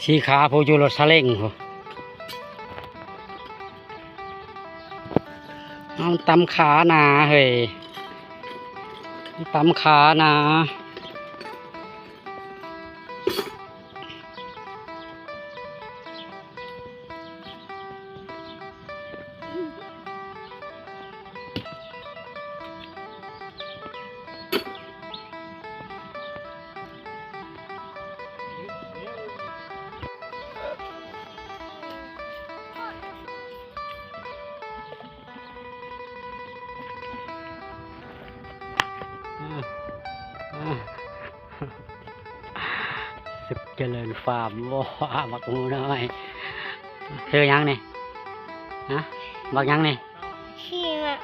ທີ່ຂາຜູ້ຢູ່ລົດຊາເລັງພຸ້ນ. ເອົາ ຕຳຂາໜາເຮີ້ຍ ຕຳຂາໜາ. ສຸກຈະເລີນຟາມ ວ້າ ບັກໝູນ້ອຍ. ຊື່ຫຍັງນີ້? ຮະ? ບັກຫຍັງນີ້? ຊື່ບັກ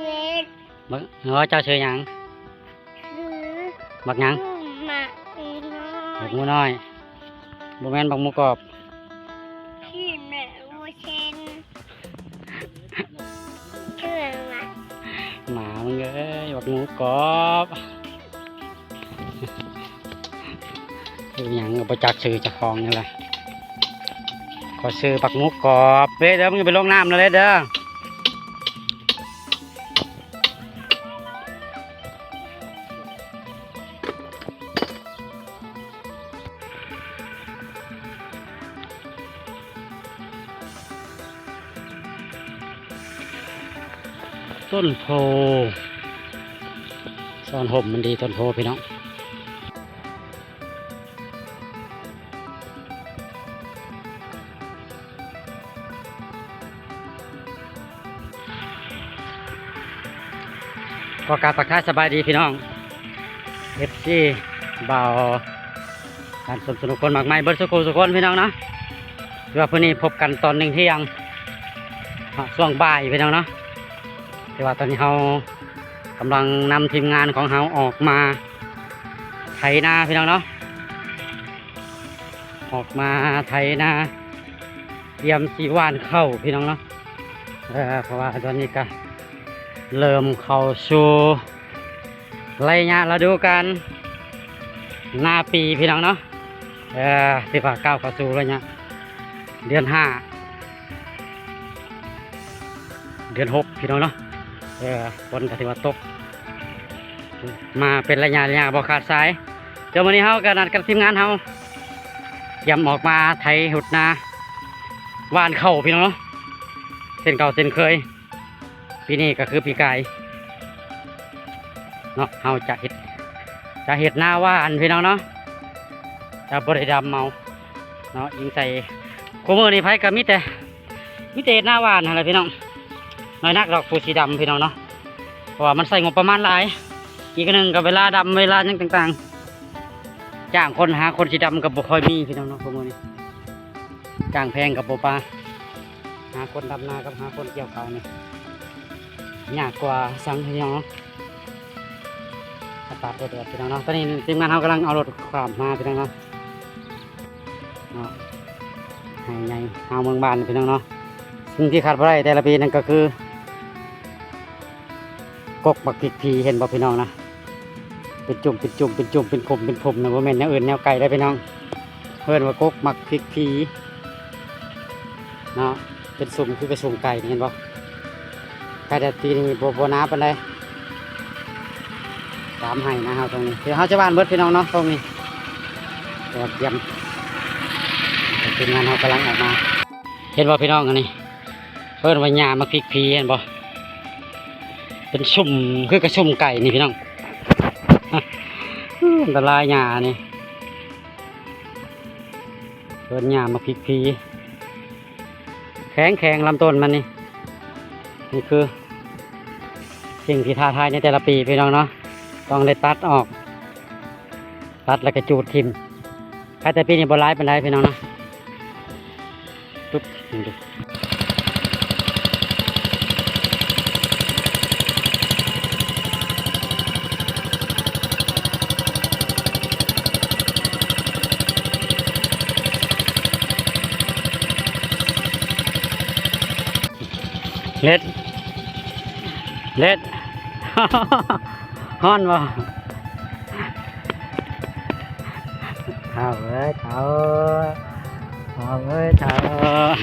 ເມັດ. ບັກ ເອີ ເຈົ້າຊື່ຫຍັງ? ຊື່ບັກຫຍັງ? ໝາກນ້ອຍ. ບັກໝູນ້ອຍ ບໍ່ແມ່ນບັກໝູກອບ. ຊື່ແມ່ບໍ່ເຊັນ. ເຊື່ອ ໝາ ໝາມຶງເອີຍ ບັກໝູກອບ. ຊື່ຫຍັງກໍບໍ່ຈັກຊື່ເຈົ້າຂອງນີ້ແຫຼະ. ຂ້ອຍຊື່ບັກໝູກອບເດ້ເດີ ມຶງຢ່າໄປລົງນ້ຳນະເດ້ເດີ. ຕົ້ນໂພ ຊ້ອນຮົ່ມມັນດີຕົ້ນໂພພີ່ນ້ອງ. ຂໍກາບທັກທາຍສະບາຍດີພີ່ນ້ອງ ເອັຟຊີ ບ່າວ ທ່ານຜູ້ຊົມທຸກຄົນ ມາກມາຍເບິດສູ່ຜູ້ສູ່ຄົນພີ່ນ້ອງເນາະ. ຖືວ່າມື້ນີ້ພົບກັນຕອນໜຶ່ງທ່ຽງ ເນາະ ຊ່ວງບ່າຍພີ່ນ້ອງເນາະ. ແຕ່ວ່າຕອນນີ້ເຮົາກຳລັງນຳທີມງານຂອງເຮົາອອກມາໄຖນາພີ່ນ້ອງເນາະ ອອກມາໄຖນາ ຕຽມຊິຫວ່ານເຂົ້າພີ່ນ້ອງເນາະ. ເອີ ເພາະວ່າຕອນນີ້ກະເລີ່ມເຂົ້າສູ່ໄລຍະລະດູການນາປີພີ່ນ້ອງເນາະ. ເອີ ຖືວ່າກ້າວເຂົ້າສູ່ໄລຍະເດືອນຫ້າ ເດືອນຫົກພີ່ນ້ອງເນາະ. ເອີ ຝົນກໍຖືວ່າຕົກມາເປັນໄລຍະໆ ບໍ່ຂາດສາຍ. ດຽວມື້ນີ້ເຮົາກໍນັດກັບທີມງານເຮົາ ຕຽມອອກມາໄຖຫົດນາ ຫວ່ານເຂົ້າພີ່ນ້ອງເນາະ ເຊັ່ນເກົ່າເຊັ່ນເຄີຍ. ປີນີ້ກໍຄືປີກາຍເນາະ ເຮົາຈະເຮັດ ຈະເຮັດນາຫວ່ານພີ່ນ້ອງເນາະ ຈະບໍ່ໄດ້ດຳເອົາເນາະ. ອີງໃສ່ ຄູ່ມື້ນີ້ໃຜກໍມີແຕ່ ມີແຕ່ເຮັດນາຫວ່ານຫັ້ນແຫຼະພີ່ນ້ອງ ນ້ອຍນັກດອກຜູ້ຊິດຳພີ່ນ້ອງເນາະ ເພາະວ່າມັນໃຊ້ງົບປະມານຫຼາຍ. ອີກອັນໜຶ່ງກໍເວລາດຳ ເວລາຫຍັງຕ່າງໆ ຈ້າງຄົນ ຫາຄົນຊິດຳກໍບໍ່ຄ່ອຍມີພີ່ນ້ອງເນາະ ພວກມື້ນີ້ຈ້າງແພງກໍບໍ່ປານ. ຫາຄົນດຳນາກັບຫາຄົນກ່ຽວເຂົ້ານີ້ຍາກກວ່າສັງພີ່ນ້ອງເນາະ. ອາກາດແດດໆ ພີ່ນ້ອງເນາະ. ຕອນນີ້ທີມງານເຮົາກຳລັງເອົາລົດຂ້າມມາພີ່ນ້ອງເນາະ ເນາະ ໄຮ່ໃຫຍ່ເຮົາເມືອງບ້ານພີ່ນ້ອງເນາະ. ສິ່ງທີ່ຂາດບໍ່ໄດ້ແຕ່ລະປີນັ້ນກໍຄື ກົກໝາກພິກພີ ເຫັນບໍ່ພີ່ນ້ອງນະ ເປັນຈຸ່ມ ເປັນຈຸ່ມ ເປັນຈຸ່ມ ເປັນຂຸມ ເປັນຂຸມນະ ບໍ່ແມ່ນແນວອື່ນແນວໄກເດ້ພີ່ນ້ອງ. ເອີ້ນວ່າກົກໝາກພິກພີເນາະ ເປັນຊຸມຄືກະຊຸມໄກ່ນີ້ ເຫັນບໍ່? ໄກ່ແຕ່ປີນີ້ບໍ່ ບໍ່ໜາປານໃດ ຕາມໄຮ່ນາເຮົາຕົງນີ້ ດຽວເຮົາຈະຫວ່ານເບິດພີ່ນ້ອງເນາະ ຕົງນີ້ ກຽມ ທີມງານເຮົາກຳລັງອອກມາ ເຫັນບໍ່ພີ່ນ້ອງ ອັນນີ້ ເອີ້ນວ່າຫຍ້າໝາກພິກພີ ເຫັນບໍ່? ເປັນຊຸມຄືກະຊຸມໄກ່ນີ້ພີ່ນ້ອງ ອັນຕະລາຍຫຍ້ານີ້ ເອີ້ນຫຍ້າໝາກພິກພີ ແຂງໆ ລຳຕົ້ນມັນນີ້. ນີ້ຄືສິ່ງທີ່ທ້າທາຍໃນແຕ່ລະປີພີ່ນ້ອງເນາະ ຕ້ອງໄດ້ຕັດອອກ ຕັດແລ້ວກະຈູດຖິ້ມ. ແຕ່ປີນີ້ບໍ່ຫຼາຍປານໃດພີ່ນ້ອງເນາະ. ປຶບ ນີ້ດູ ເລັດ ເລັດ ຮ້ອນບໍ່? ເຖົ້າເອີຍ ເຖົ້າ ເອົາເອີຍ ເຖົ້າ.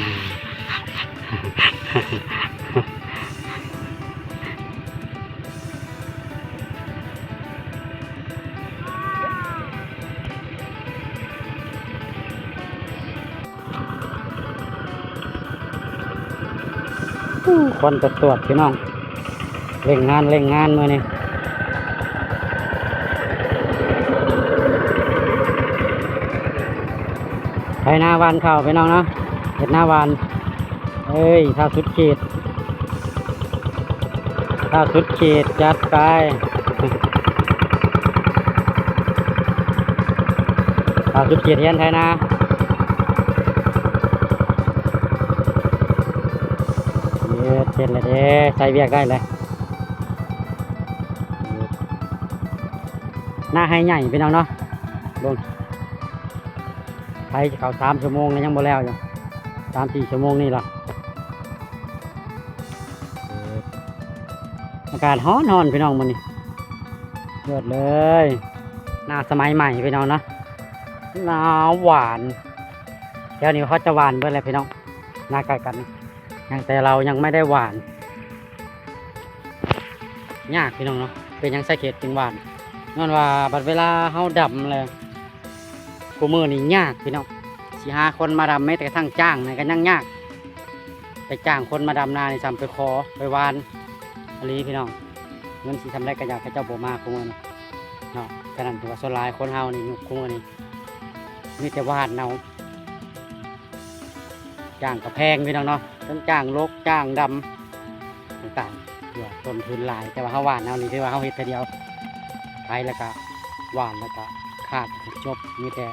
ຄວັນຕະຕວດ ພີ່ນ້ອງ ເລັ່ງງານ ເລັ່ງງານມື້ນີ້ ໄຖນາຫວ່ານເຂົ້າ ພີ່ນ້ອງເນາະ ເຮັດນາຫວ່ານ. ເອີຍ ທ້າວສຸດຂີດ ທ້າວສຸດຂີດ ຈັດໄປ. ທ້າວສຸດຂີດ ຮຽນໄຖນາ. ເຮັດ ເຮັດແລ້ວເດ້ ໃຊ້ວຽກໄດ້ແລ້ວ. ນາໄຮ່ໃຫຍ່ ພີ່ນ້ອງເນາະ ເບິ່ງ ໄຖເຂົ້າສາມຊົ່ວໂມງແລ້ວ ຍັງບໍ່ແລ້ວຢູ່ ສາມສີ່ຊົ່ວໂມງນີ້ລະ. ອາກາດຮ້ອນໆ ພີ່ນ້ອງ ມື້ນີ້ ຍອດເລີຍ ນາສະໄໝໃໝ່ ພີ່ນ້ອງເນາະ ນາຫວ່ານ. ແຖວນີ້ເຂົາຈະຫວ່ານເບິດແລ້ວ ພີ່ນ້ອງ ນາໃກ້ກັນ ຍັງແຕ່ເຮົາຍັງບໍ່ໄດ້ຫວ່ານ. ຍາກ ພີ່ນ້ອງເນາະ ເປັນຫຍັງສາເຂດຈຶ່ງຫວ່ານ ຍ້ອນວ່າບັດເວລາເຮົາດຳແລ້ວ ຄູ່ມື້ນີ້ຍາກ ພີ່ນ້ອງ ຊິຫາຄົນມາດຳ ແມ້ແຕ່ກະທັ່ງຈ້າງນີ້ກະຍັງຍາກ. ໄປຈ້າງຄົນມາດຳນານີ້ ສ່ຳໄປຂໍໄປຫວ່ານອີ່ຫຼີ ພີ່ນ້ອງ ເງິນຊິສ່ຳໃດກະຢາກ ເຂົາເຈົ້າບໍ່ມາຄູ່ມື້ນີ້ເນາະ. ສະນັ້ນຖືວ່າສ່ວນຫຼາຍຄົນເຮົານີ້ ຍຸກຄູ່ມື້ນີ້ມີແຕ່ຫວ່ານເອົາ. ຈ້າງກະແພງ ພີ່ນ້ອງເນາະ ທັງຈ້າງລົກ ຈ້າງດຳ ຕ່າງໆ ຖືວ່າຕົ້ນທຶນຫຼາຍ ແຕ່ວ່າເຮົາຫວ່ານເອົານີ້ ຖືວ່າເຮົາເຮັດເທື່ອດຽວ ໄຖແລ້ວກະຫວ່ານ ແລ້ວກະຄາດ ຈົບ. ມີແຕ່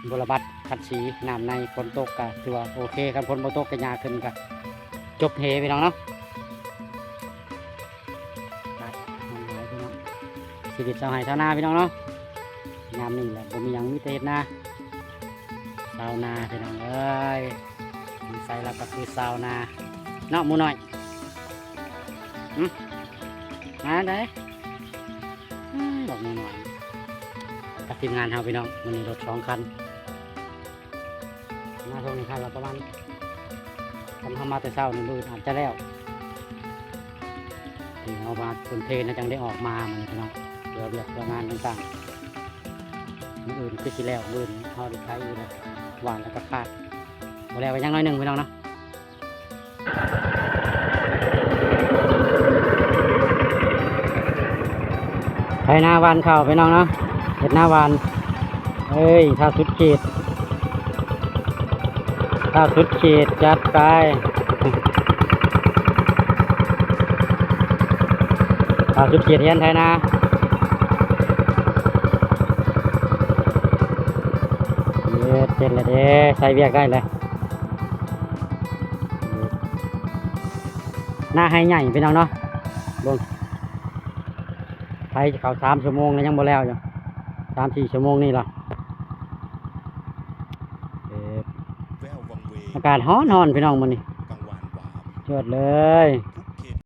ບົວລະບັດຂັດສີ ນ້ຳໃນ ຝົນຕົກກະຖືວ່າໂອເຄ ຄັນຝົນບໍ່ຕົກກະຫຍ້າຂຶ້ນກະຈົບເຮ ພີ່ນ້ອງເນາະ. ອາກາດຮ້ອນຫຼາຍ ພີ່ນ້ອງ ຊີວິດຊາວໄຮ່ຊາວນາ ພີ່ນ້ອງເນາະ ຍາມນີ້ແຫຼະ ບໍ່ມີຫຍັງ ມີແຕ່ເຮັດນາ ຊາວນາ ພີ່ນ້ອງເອີຍ ຢູ່ໃສລາວກະຄືຊາວນາເນາະ ໝູນ້ອຍ. ຫຶ ມາໄດ໋ ອືມ ບັກໝູນ້ອຍ ກັບທີມງານເຮົາ ພີ່ນ້ອງ ມື້ນີ້ລົດສອງຄັນ ມາຊ່ວງນີ້ຄັນລະປະມານ ຄັນເຮົາມາແຕ່ເຊົ້ານີ້ ມື້ອື່ນອາດຈະແລ້ວ ທີ່ເຮົາມາເພິ່ນເພນ ເຮົາຈັ່ງໄດ້ອອກມາມື້ນີ້ ພີ່ນ້ອງ ເພື່ອວຽກເພື່ອງານຕ່າງໆ. ມື້ອື່ນຄືຊິແລ້ວ ມື້ອື່ນເຮົາໄດ້ໄຖອີກແລ້ວ ຫວ່ານແລ້ວກະຄາດ ບໍ່ແລ້ວກະຍັງໜ້ອຍໜຶ່ງ ພີ່ນ້ອງເນາະ. ໄຖນາຫວ່ານເຂົ້າ ພີ່ນ້ອງເນາະ ເຮັດນາຫວ່ານ. ເອີຍ ທ້າວສຸດຂີດ ທ້າວສຸດຂີດ ຈັດໄປ. ທ້າວສຸດຂີດ ຮຽນໄຖນາ. ເຮັດ ເຮັດແລ້ວເດ້ ໃຊ້ວຽກໄດ້ແລ້ວ. ນາໄຮ່ໃຫຍ່ ພີ່ນ້ອງເນາະ ເບິ່ງ ໄຖເຂົ້າສາມຊົ່ວໂມງແລ້ວ ຍັງບໍ່ແລ້ວຢູ່ ສາມສີ່ຊົ່ວໂມງນີ້ລະ. ອາກາດຮ້ອນໆ ພີ່ນ້ອງ ມື້ນີ້ ຍອດເລີຍ.